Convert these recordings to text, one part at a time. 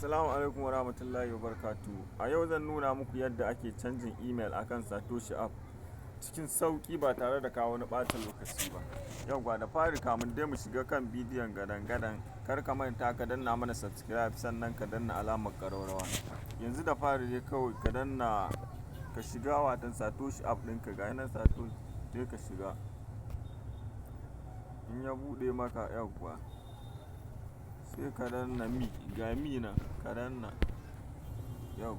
Assalamu alaikum wa rahmatullahi wa barakatuh. A yau zan nuna muku yadda ake canjin email akan Satoshi app cikin sauƙi ba tare da kawo wani ɓata lokaci ba. Yauwa, da fari kamun dai mu shiga kan bidiyon gadan-gadan, kar ka manta ka danna mana subscribe, sannan ka danna alamar ƙararrawa. Yanzu da fari dai kawai ka danna ka shiga watan Satoshi app ɗinka, ga nan Satoshi, sai ka shiga. In ya buɗe maka, yauwa, sai ka danna me, ga me nan ka danna, yauwa.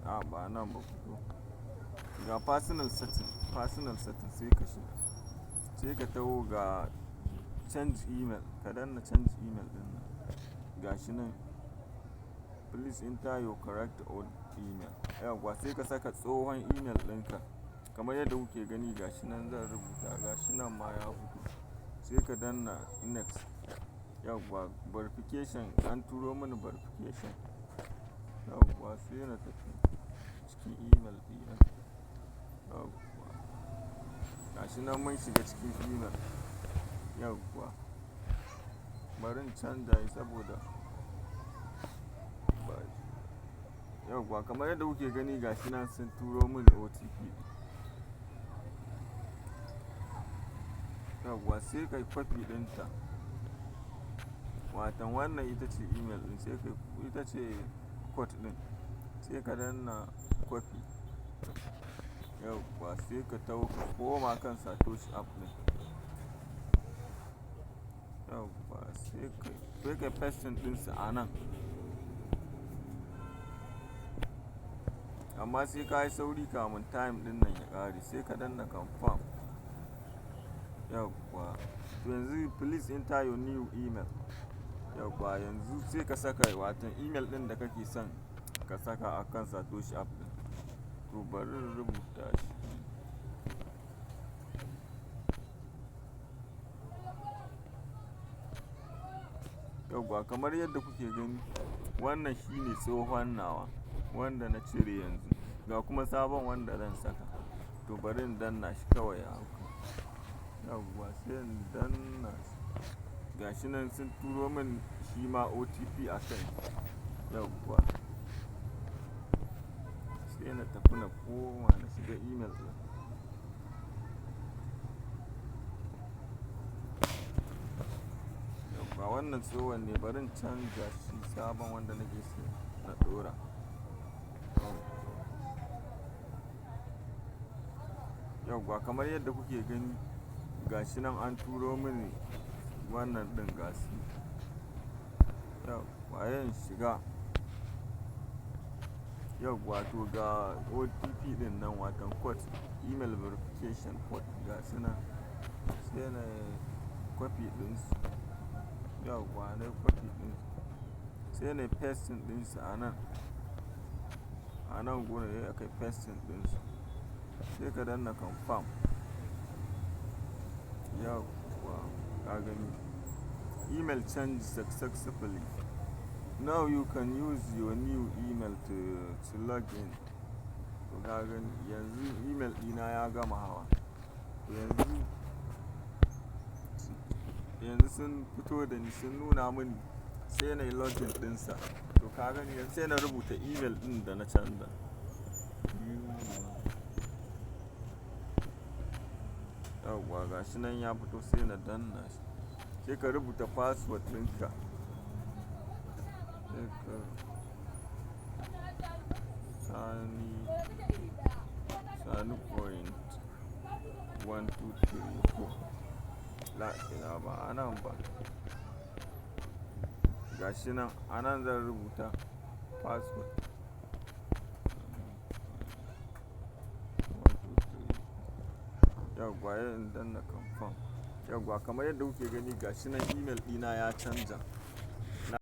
A ba nan ba, fito. Ga personal setting, personal setting sai ka shiga. Sai ka taho ga change email, ka danna change email ɗin nan. Ga shi nan, please enter your correct old email. Yauwa, sai ka saka tsohon email ɗinka. Kamar yadda kuke gani, ga shi nan zan rubuta, ga shi nan ma ya fito. Sai ka danna next. Yauwa, verification, an turo mini verification. Yauwa, sai na tafi cikin email ɗina. Yauwa. Ga shi nan mun shiga cikin email. Yauwa. Bari in canza shi saboda ba. Yauwa, kamar yadda kuke gani, ga shi nan sun turo mini OTP. Yauwa, sai ka yi copy ɗinta. Watan wannan ita ce email ɗin, sai ka ita ce code ɗin. Sai ka danna copy. Yauwa, sai ka taho ka koma kan Satoshi app ɗin. Yauwa, sai ka pasting ɗinsa a nan. Amma sai ka yi sauri kamun time ɗin nan ya ƙare, sai ka danna confirm. Yauwa. To yanzu please enter your new email. Yauwa, yanzu sai ka saka watan email ɗin da kake son ka saka a kan Satoshi app ɗin. To bari in rubuta shi. Yauwa, kamar yadda kuke gani, wannan shine tsohon nawa wanda na cire yanzu. Ga kuma sabon wanda zan saka. To bari in danna shi kawai a haka. Yauwa, sai in danna shi. Ga shi nan sun turo min shi ma OTP a kai. Yauwa. Sai na tafi na koma na shiga email ɗin. Yauwa, wannan tsohon ne, bari in canza shi sabon wanda nake so na ɗora. Yauwa, kamar yadda kuke gani, ga shi nan an turo mini wannan ɗin, gashi. Yauwa, sai in shiga. Yauwa, to ga OTP ɗin nan, watan code, email verification code, ga su nan. Sai na copy ɗinsu. Yauwa, nayi copy ɗinsu. Sai nayi pasting ɗinsu a nan. A nan gurin sai aka yi pasting ɗinsu. Sai ka danna confirm. Yauwa, ka gani. Email change successfully. Now you can use your new email to log in. To ka gani, yanzu email ɗina ya gama hawa. To yanzu sun fito da ni, sun nuna mini sai nayi login ɗinsa. To ka gani, yanzu sai na rubuta email ɗin da na canza. Yauwa, ga shi nan ya fito, sai na danna shi. Sai ka rubuta password ɗinka. Sai ka sani, sani .1234. La ina ba a nan ba. Ga shi nan, a nan zan rubuta password. 1234. Yauwa, sai in danna confirm. Yauwa, kamar yadda kuke gani, ga shi nan email ɗina ya canja.